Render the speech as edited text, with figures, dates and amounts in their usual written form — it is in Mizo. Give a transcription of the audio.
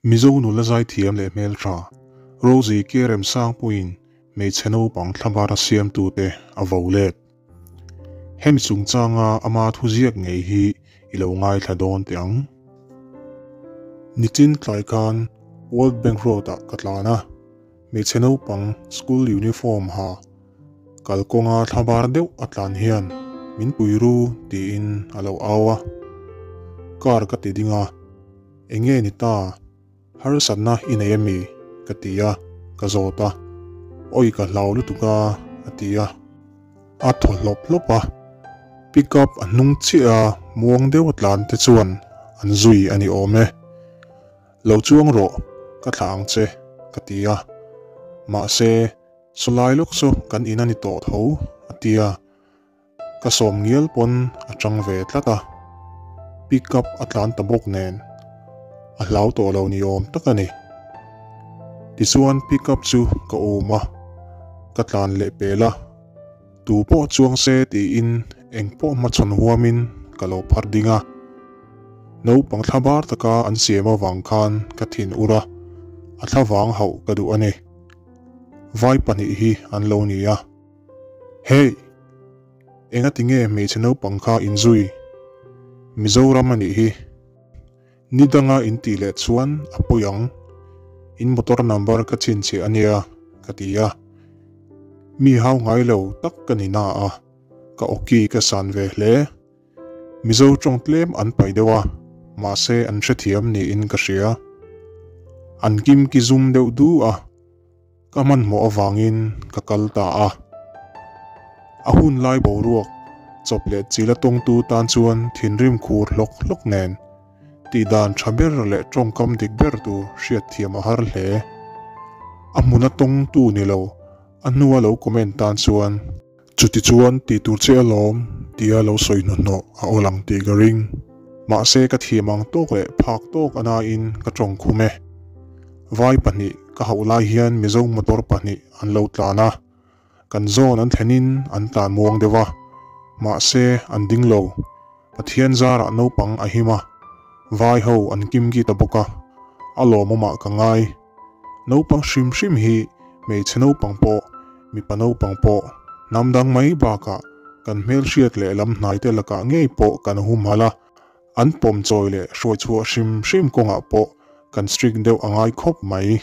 Mizo nula zaithiam leh hmeltha, Rosie Keremsangpuiin hmeichhe naupang thlabara siamtute a vo let. Hemi chungchanga ama thuziak ngei hi i lo ngaithla dawn teh ang. Nichin tlai khan World Bank Road-ah ka tlan a, hmeichhe naupang school uniform ha kalkawnga thlabar deuh a tlan hian min pui ru tiin a lo au a. Car ka ti ding a, Enge ni ta? Harsatna i nei ami? ka ti a, ka zawt a. Awi ka hlau lutuk a, a ti a. A thaw hlawp hlawp a, pick up a hnung chiah a muang deuh a tlan te chuan an zui a ni awm e. Lo chuang rawh, ka thlah ang che, ka ti a. Mahse, sawlai lawk chu kan in a ni tawh tho, a ti a. Ka sawm ngial pawn a tang ve tlat a, pick up a tlan ta bawk nen a hlau tawh lo ni awm tak a ni. Tichuan pick up chu ka um a, ka tlan leh pel a, tu pawh chuang se tiin eng pawh hmachhawn huamin ka lo phar ding a. Naupang thla bar taka an siam avang khan ka thin ur a, a thla vang hauh ka duh a ni. Vai pahnih hi an lo ni a. Hey! Engati nge hmeichhe naupang kha in zui? Mizoram a nih hi. Ni danga in tih leh chuan a pawi ang. In motor number ka chhinchhiah a nia, ka ti a. Mi hau ngai lo tak ka ni na a, ka awki ka san ve hle. Mizo tawng tlem an pai deuh a, mahse an hrethiam niin ka hria. An kimki zum deuh du a. Ka hmanhmawh avangin ka kal ta a. A hun lai boruak chawp leh chil a tawngtu tan chuan thinrim khur hlawk hlawk nen tihdan tha ber leh tawngkam dik ber tur hriatthiam a har hle. A hmuna tawngtu ni lo, a hnua lo comment tan chuan. Chuti chuan tih tur che alawm tia lo sawi hnuhnawh a awl ang tih ka ring. Mahse ka thiam ang tawk leh phak tawk a nain ka tawng khum e. Vai pahnih ka hauh lai hian Mizo motor pahnih an lo tlan a. Kan zawn an thlenin an tlan muang deuh a. Mahse an ding lo. Pathian zarah naupang a him a. Vai ho an kimki ta bawk a. A lawmawmah ka ngai. Naupang hrim hrim hi hmeichhe naupang pawh, mipa naupang pawh, hnam dang mai bakah kan hmelhriat leh lam hnaite lakah ngei pawh kan humhalh a, an pawm chawi leh hruaichhuah hrim hrim kawngah pawh kan strict deuh a ngai khawp mai.